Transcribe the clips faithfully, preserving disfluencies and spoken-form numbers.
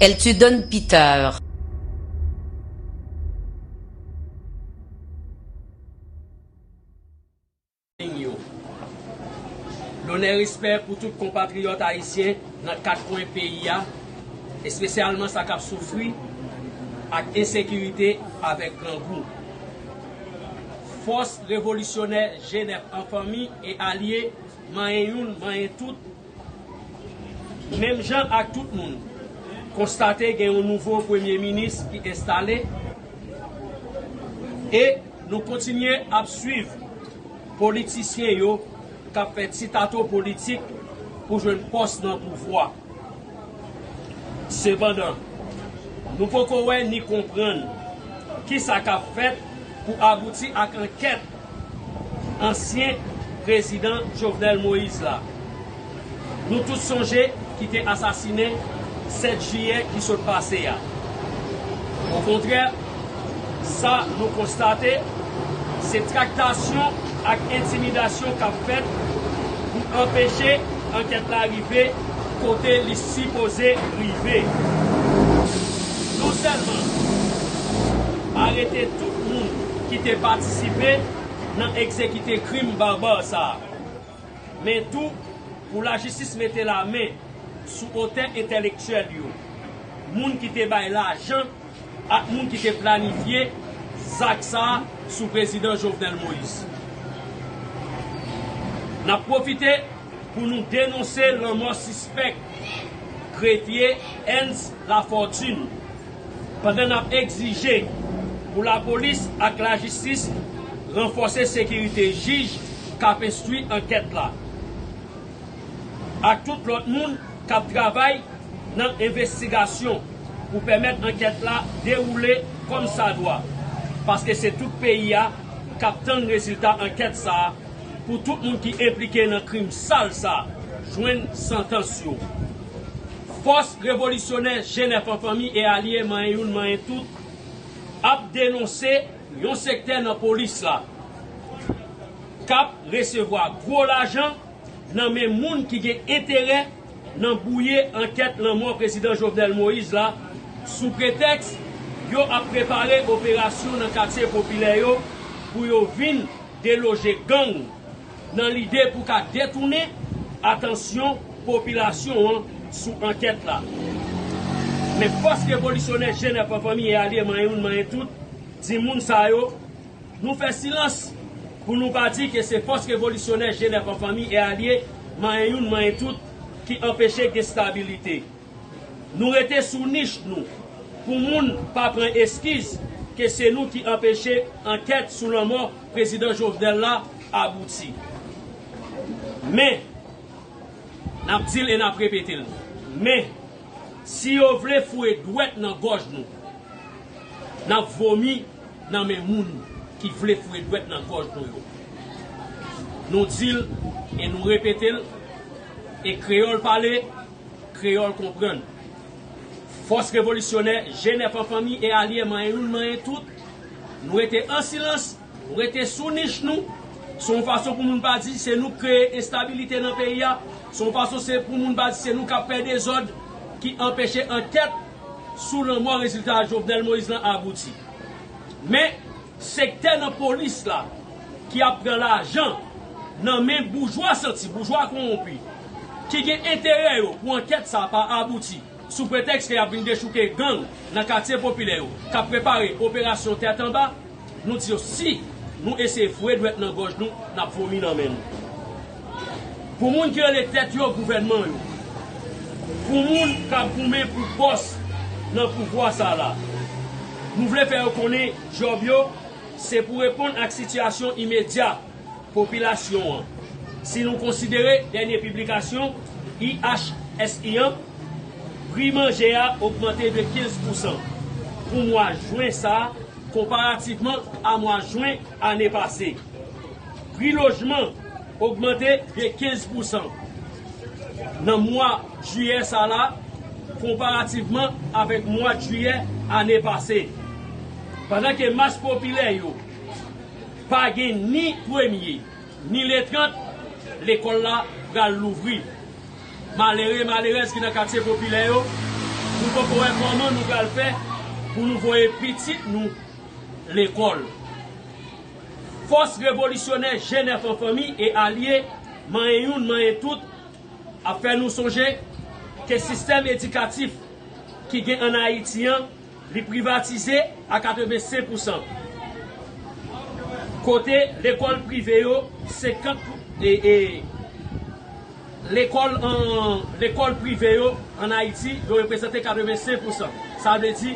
Elle te donne pitié. Yo. Lonè, respè pou tout konpatriyòt ayisyen nan kat kwen peyi a, espesyalman sa k ap soufri ak ensekirite avèk grangou. Fòs revolisyonè G nèf an fanmi e alye, manyen youn, manyen tout, menm jan ak tout moun, konstate gen yon nouvo premye minis ki enstale, e nou kontinye ap swiv politisyen yo k ap fè ti tato politik pou jwenn pòs nan pouvwa. Sepandan, nou poko wè ni konprann kisa k ap fèt pou abouti ak ankèt ansyen prezidan Jovenel Moïse la. Nou tout sonje ki te asasinen sèt jiyè ki sot pase a. Okontrè, sa nou konstate, se traktasyon ak entimidasyon k ap fèt pou anpeche ankèt la rive kote li sipoze rive. Non sèlman arete tout moun ki te patisipe nan egzekite krim baba sa a, men tou pou lajistis mete lamen sou otè entèlektyèl yo, moun ki te bay lajan ak moun ki te planifye zak sa a sou prezidan Jovenel Moïse. N ap pwofite pou nou denonse lanmò sispèk Grefye Ernst Lafortune, pandan n ap egzije pou lapolis ak lajistis ranfòse sekirite jij k ap enstwi ankèt la, ak tout lòt moun k ap travay nan envestigasyon pou pèmèt ankèt la dewoule kòmsadwa, paske se tout peyi a k ap tann rezilta ankèt sa a, pou tout moun ki enplike nan krim sal sa a jwenn santans yo. Fòs revolisyonè G nèf an fanmi e alye, manyen youn, manyen tout, ap denonse yon sektè nan polis la k ap resevwa gwo lajan nan men moun ki gen enterè nan bwouye ankèt lanmò prezidan Jovenel Moïse la, sou pretèks yo ap prepare operasyon nan katye popilè yo pou yo vin deloje gang, nan lide pou ka detounen atansyon popilasyon an sou ankèt la. Men fòs revolisyonè G nèf an fanmi e alye, manyen youn, manyen tout, di moun sa yo, nou fè silans pou nou pa di ke se fòs revolisyonè G nèf an fanmi e alye, manyen youn, manyen tout, ki anpeche gen stabilite. Nou rete sou nich nou pou moun pa pran eskiz ke se nou ki anpeche ankèt sou lanmò prezidan Jovenel la abouti. Men, n ap di l e n ap repete l, men, si yo vle foure dwèt nan gòj nou, n ap vomi nan men moun ki vle foure dwèt nan gòj nou yo. Nou di l e nou repete l, e kreyòl pale, kreyòl konprann. Fòs revolisyonè G nèf an fanmi e alye, manyen youn, manyen tout, nou rete an silans, nou rete sou nich nou. Se yon fason pou moun pa di se nou k kreye enstabilite nan peyi a. Se yon fason se pou moun pa di se nou k ap fè dezòd ki anpeche ankèt sou lanmò rezilta Jovenel Moïse lan abouti. Men, sektè nan polis la ki ap pran lajan nan men boujwa santi, boujwa kowonpi, ki gen enterè yo pou ankèt sa pa abouti, sou pretèks ke y ap vin dechouke gang nan katye popilè yo, k ap prepare operasyon tèt anba, nou di yo si nou eseye foure dwèt nan gòj nou, n ap vomi nan men nou. Pou moun ki rele tèt yo gouvènman yo, pou moun k ap goumen pou pòs nan pouvwa sa la, nou vle fè yo konnen djòb yo se pou reponn ak sitiyasyon imedya popilasyon an. Si nou konsidere dènye piblikasyon I H S I an, pri manje a ogmante de kenz pousan pou mwa jen sa a konparativman a mwa jen ane pase. Pri lojman ogmante de kenz pousan nan mwa jiyè sa la konparativman avèk mwa jiyè ane pase. Pandan ke mas popilè yo pa gen ni premye, ni le trant, lekòl la pral louvri. Malere, malerèz ki nan katye popilè yo, Nou poko wè kòman nou pral fè pou nou voye pitit nou lekòl. Fòs revolisyonè G nèf an fanmi e alye, manyen youn, manyen tout, ap fè nou sonje ke sistèm edikatif ki gen ann Ayiti an, li privatize a katrevensenk pousan. Kote lekòl prive yo, senkant pou, e, e, lekòl an, lekòl prive yo ann Ayiti, yo reprezante katrevensenk pousan. Sa vle di,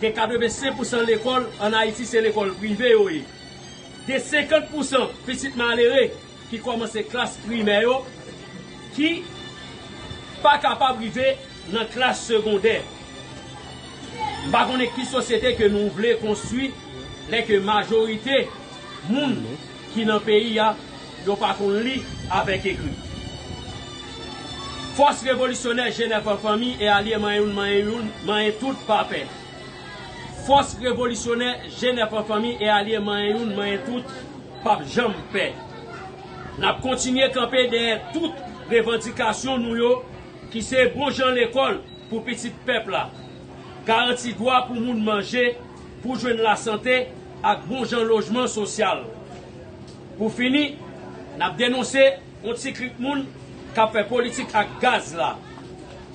gen katrevensenk pousan lekòl ann Ayiti, se lekòl prive yo ye. Gen senkant pousan pitit malere ki kòmanse klas primè yo, ki pa kapab rive nan klas segondè. M pa konnen ki sosyete ke nou vle konstwi lè ke majorite moun ki nan peyi a, yo pa konn li avèk ekri. Fòs revolisyonè G nèf an fanmi e alye, manyen youn, manyen youn, manyen tout, pa pè. Fòs revolisyonè G nèf an fanmi e alye, manyen youn, manyen tout, p ap janm pè. N ap kontinye kanpe dèyè tout revandikasyon nou yo, ki se bon jan lekòl pou pitit pèp la, garanti dwa pou moun manje, pou jwenn lasante ak bon jan lojman sosyal. Pou fini, n ap denonse yon ti klik moun k ap fè politik ak gaz la,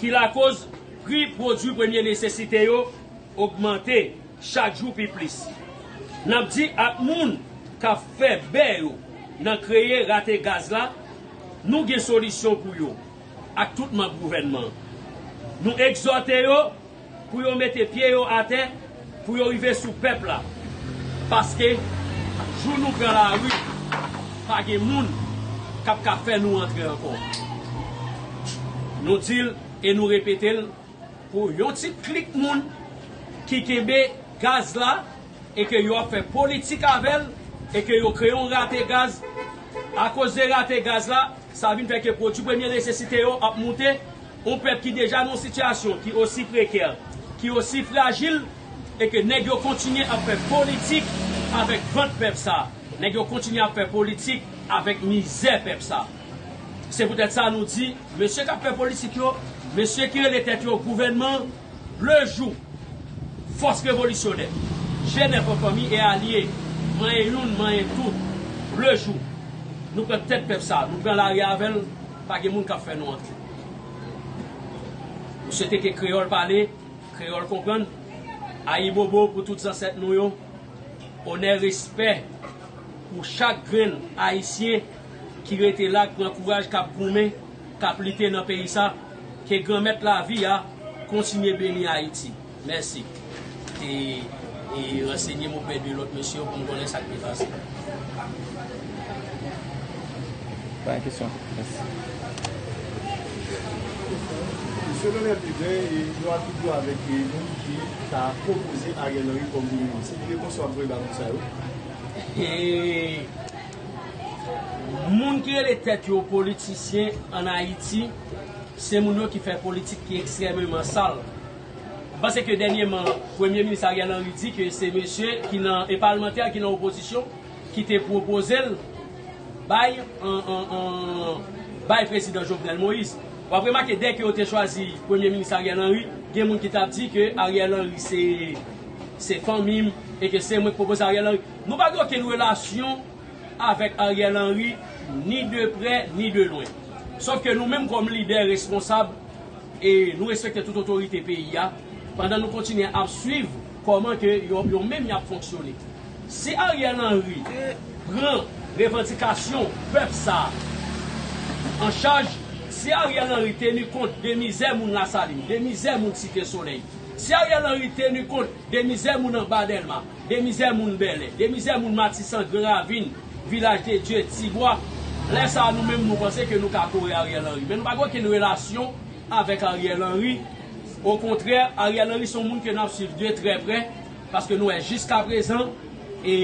ki lakoz pri pwodui premye nesesite yo ogmante chak jou pi plis. N ap di ak moun k ap fè bè yo nan kreye rate gaz la, nou gen solisyon pou yo ak tout manm gouvènman an. Nou egzòte yo pou yo mete pye yo atè, pou yo rive sou pèp la. Paske, jou nou pran lari, pa gen moun k ap ka fè nou antre ankò. Nou di l e nou repete l, pou yon ti klik moun ki kenbe gaz la e ke yo ap fè politik avè l e ke yo kreye yon rate gaz. Akoz de rate gaz la, sa vin fè ke pwodui premye nesesite yo ap moute. Yon pèp ki deja nan yon sitiyasyon ki osi prekè, ki osi frajil, e ke nèg yo kontinye ap fè politik avèk vant pèp sa. Nèg yo kontinye ap fè politik avèk mizè pèp sa. Se poutèt sa nou di, mesye k ap fè politik yo, mesye ki rele tèt yo gouvènman, le jou, fòs revolisyonè, G nèf an fanmi e alye, manyen youn, manyen tout, le jou, nou pran tèt pèp sa, nou pran lari avè l, pa gen moun k ap fè nou antre. Nou swete ke kreyòl pale, kreyòl konprann. Ayibobo pou tout zansèt nou yo. Onè, respè pou chak grenn Ayisyen ki rete la, k pran kouraj, k ap goumen, k ap lite nan peyi sa. Ke Granmèt lavi a kontinye beni Ayiti. Mèsi. E, e ransenye m oprè de lòt mesye yo pou m konnen sa k te pase. Pa gen kesyon. Mèsi. Mesye Leonel Pivens, e, nou ap toujou avèk, e, moun ki ta pwopoze Ariel Henry kòm premye minis. Se ki repons w ap voye ba moun sa yo? E, moun ki rele tèt yo politisyen ann Ayiti, se moun yo ki fè politik ki ekstrèmeman sal. M panse ke dènyèman, Premye Minis Ariel Henry di ke se mesye ki nan, e palmantè ki nan opozisyon ki te pwopoze l bay, an, an, an, bay Prezidan Jovenel Moïse. W ap remake, dè ke yo te chwazi Premye Minis Ariel Henry, gen moun ki t ap di ke Ariel Henry se, se fanmi m e ke se mwen ki pwopoze Ariel Henry. Nou pa gen okenn relasyon avèk Ariel Henry, ni de prè, ni de lwen. Sòf ke nou menm kòm lidè responsab, e nou respekte tout otorite peyi a, pandan nou kontinye ap swiv kòman ke yo, yo menm y ap fonksyone. Si Ariel Henry pran revandikasyon pèp sa a an chaj, si Ariel Henry teni kont de mizè moun Lasalin, de mizè moun Site Solèy, si Ariel Henry teni kont de mizè moun anba Dèlma, de mizè moun Bèlè, de mizè moun Matisan, Gran Ravin, Vilaj de Dye, Tibwa, lè sa a nou menm nou panse ke nou ka kore Ariel Henry. Men nou pa gen okenn relasyon avèk Ariel Henry. Okontrè, Ariel Henry se yon moun ke n ap swiv de trè prè, paske nou wè jiskaprezan, e,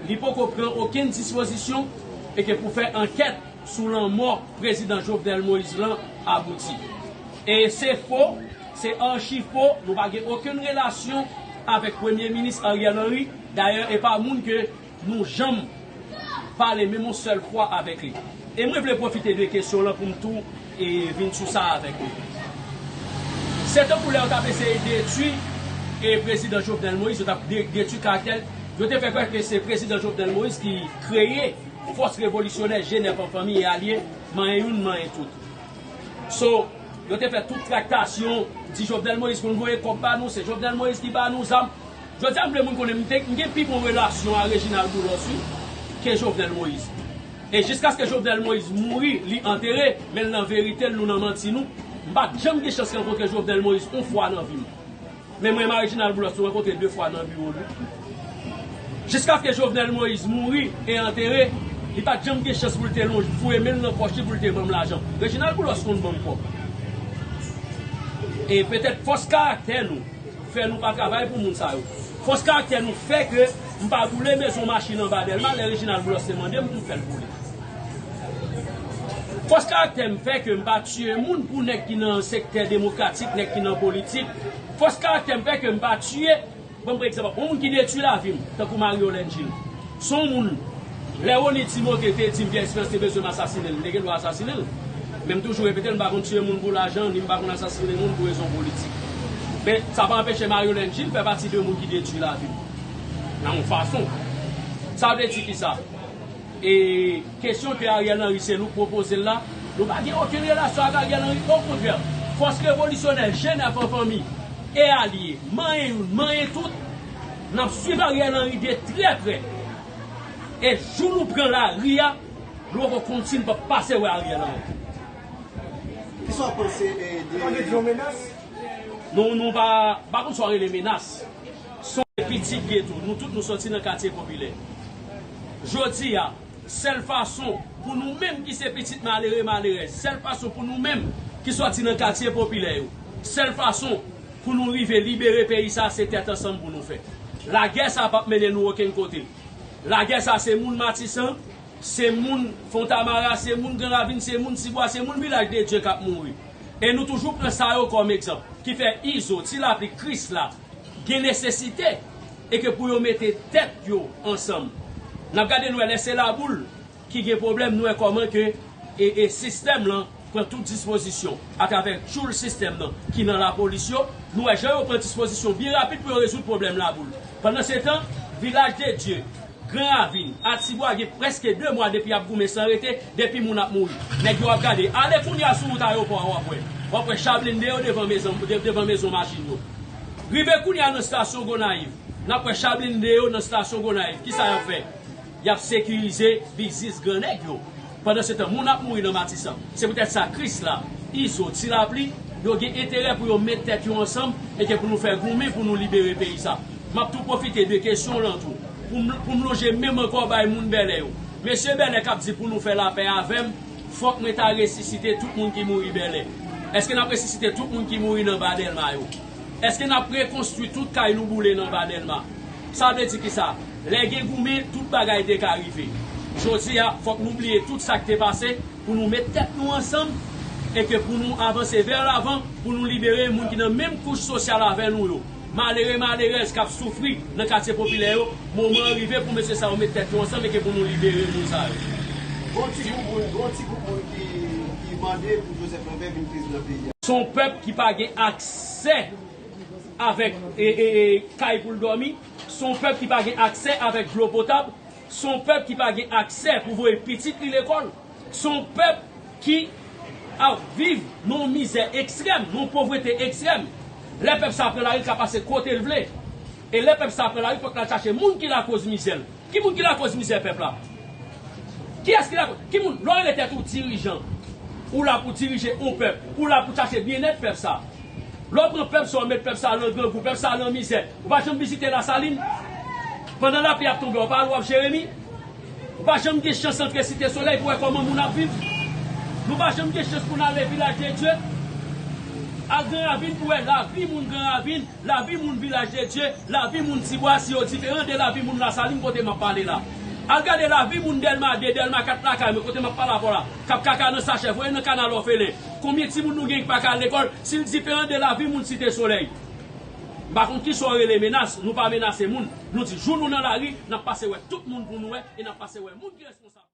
li poko pran okenn dispozisyon e ke pou fè ankèt sou lanmò Prezidan Jovenel Moïse lan abouti. E se fo, se achi fo, nou pa gen okenn relasyon avèk Premye Minis Ariel Henry. Dayè, e pa moun ke nou janm pale menm yon sèl fwa avèk li. E mwen vle pwofite de kesyon lan pou m tou, e, vin sou sa avèk nou. Se tankou lè yo t ap eseye detwi e prezidan Jovenel Moïse, yo t ap de- detwi karaktè l. Yo te fè kwè ke se prezidan Jovenel Moïse ki kreye fòs revolisyonè G nèf an fanmi e alye, manyen youn, manyen tout. So, yo te fè tout traktasyon, di Jovenel Moïse konn voye kòb ba nou, se Jovenel Moïse ki ba nou zam. Jodi a, m vle moun konnen, m te, m gen pi bon relasyon a Reginald Boulos, wi, ke Jovenel Moïse. E jiskaske Jovenel Moïse mouri, li antere, men l nan verite l, nou nan manti nou. M pa t janm gen chans rankontre Jovenel Moïse yon fwa nan vi m. Men mwen, Reginald Boulos, nou rankontre de fwa nan biwo l, wi. Jiskaske Jovenel Moïse mouri e antere, li pa t janm gen chans pou l te lonje, foure men l nan pòch li pou l te ban m lajan. Reginald Boulos konn ban m kòb. E petèt fòs karaktè nou fè nou pa travay pou moun sa yo. Fòs karaktè nou fè ke m pa boule mezon machin anba Dèlma lè Reginald Boulos te mande m pou m fè l boule. Fòs karaktè m fè ke m pa tiye moun pou nèg ki nan sektè demokratik, nèg ki nan politik. Fòs karaktè m fè ke m pa tiye, ban m pran egzanp, yon moun ki detwi lavi m, tankou Marie Holène Gilles. Se yon moun, lè Rony Timothée te di m Pierre Esperance te bezwen m asasinen l, m te gen dwa asasinen l. Men m toujou repete l, m pa konn tiye moun pou lajan, ni m pa konn asasinen moun pou rezon politik. Men sa pa anpeche Marie Holène Gilles fè pati de moun ki detwi lavi m nan yon fason. Sa vle di kisa? E kesyon ke Ariel Henry se nou k pwopoze l la, nou pa gen okenn relasyon ak Ariel Henry. Okontrè, fòs revolisyonè G nèf an fanmi e alye, manyen youn, manyen tout, n ap swiv Ariel Henry de trè prè. E jou nou pran lari a, nou poko konn si n p ap pase wè Ariel Henry. Kisa w panse, eh, de... Tande di yon menas? Nou, nou pa, pa konn sa w rele menas. Se yon pitit li ye tou. Nou tout nou sòti nan katye popilè. Jodi a, sèl fason pou nou menm ki se pitit malere, malerèz, sèl fason pou nou menm ki sòti nan katye popilè yo, sèl fason pou nou rive libere peyi sa, se tèt ansanm pou nou fè. Lagè sa p ap mennen nou okenn kote. Lagè sa se moun Matisan, se moun Fontamara, se moun Gran Ravin, se moun Tibwa, se moun Vilaj de Dye k ap mouri. E nou toujou pran sa yo kòm egzanp, ki fè Izo, Ti Lapli, Krisla gen nesesite e ke pou yo mete tèt yo ansanm. N ap gade, nou wè lè se Laboul ki gen pwoblèm, nou wè kòman ke e, e sistèm lan pran tout dispozisyon atravè tchoul sistèm nan ki nan lapolis yo. Nou wè jan yo pran dispozisyon byen rapid pou yo rezoud pwoblèm Laboul. Pandansetan, Vilaj de Dye, Gran Ravin, Atibwa gen prèske de mwa depi y ap goumen san rete, depi moun ap mouri. Nèg yo ap gade. Ale kounye a sou wout ayewopò a, w ap wè. W ap wè cha blende yo devan mezon, de- devan mezon machin yo. Rive kounye a nan estasyon Gonayiv, n ap wè cha blende yo nan estasyon Gonayiv. Kisa y ap fè? Y ap sekirize biznis gran nèg yo. Pandansetan, moun ap mouri nan Matisan. Se poutèt sa, Krisla, Izo, Ti Lapli, yo gen enterè pou yo met tèt yo ansanm e ke pou nou fè goumen pou nou libere peyi sa. M ap tou pwofite de kesyon w lan tou, pou m, pou m lonje men m ankò bay moun Bèlè yo. Mesye Bèlè k ap di pou nou fè lapè avè m, fòk mwen ta resisite tout moun ki mouri Bèlè. Èske n ap resisite tout moun ki mouri nan Ba Dèlma yo? Èske n ap rekonstwi tout kay nou boule nan Ba Dèlma? Sa vle di kisa? Lè gen goumen, tout bagay te ka rive. Jodi a, fòk nou bliye tout sa k te pase pou nou met tèt nou ansanm e ke pou nou avanse vè lavan, pou nou libere moun ki nan menm kouch sosyal avè nou yo. Malere, malerèz k ap soufri nan katye popilè yo, moman an rive pou mesye sa yo met tèt yo ansanm e ke pou nou libere moun sa yo. Gon ti gwoup moun, gon ti gwoup moun ki, ki mande pou Joseph Lambert vin prezidan peyi a. Se yon pèp ki pa gen aksè avèk, e, e, e, kay pou l dòmi. Se yon pèp ki pa gen aksè avèk dlo potab. Se yon pèp ki pa gen aksè pou voye pitit li lekòl. Se yon pèp ki ap viv nan yon mizè ekstrèm, nan yon povrete ekstrèm. Lè pèp sa pran lari, l ka pase kote l vle. E lè pèp sa pran lari, fòk l al chache moun ki lakoz mizè l. Ki moun ki lakoz mizè pèp la? Kiyès ki lakoz? Ki moun? Lè w rele tèt ou dirijan, ou la pou dirije yon pèp, ou la pou chache byennèt pèp sa. Lè w pran pèp sa, w met pèp sa nan grangou, pèp sa nan mizè, ou pa janm vizite Lasalin? Pandan lapli ap tonbe, w pa al w ap Jeremi? Ou pa janm gen chans antre Site Solèy pou wè kòman moun ap viv? Nou pa janm gen chans pou n ale Vilaj de Dye? Al Gran Ravin pou wè lavi moun Gran Ravin, lavi moun Vilaj de Dye, lavi moun Tibwa, si yo diferan de lavi moun Lasalin kote m ap pale la. Al gade lavi moun Dèlma de, Dèlma kat lakay mwen kote m ap pale avè w la, k ap kaka nan sachè, voye nan kanal òfelen. Konbyen timoun nou gen ki pa ka al lekòl, si l diferan de lavi moun Site Solèy? M pa konn kisa w rele menas, nou pa menase moun. Nou di jou nou nan lari, n ap pase wè tout moun pou nou wè, e n ap pase wè moun ki responsab.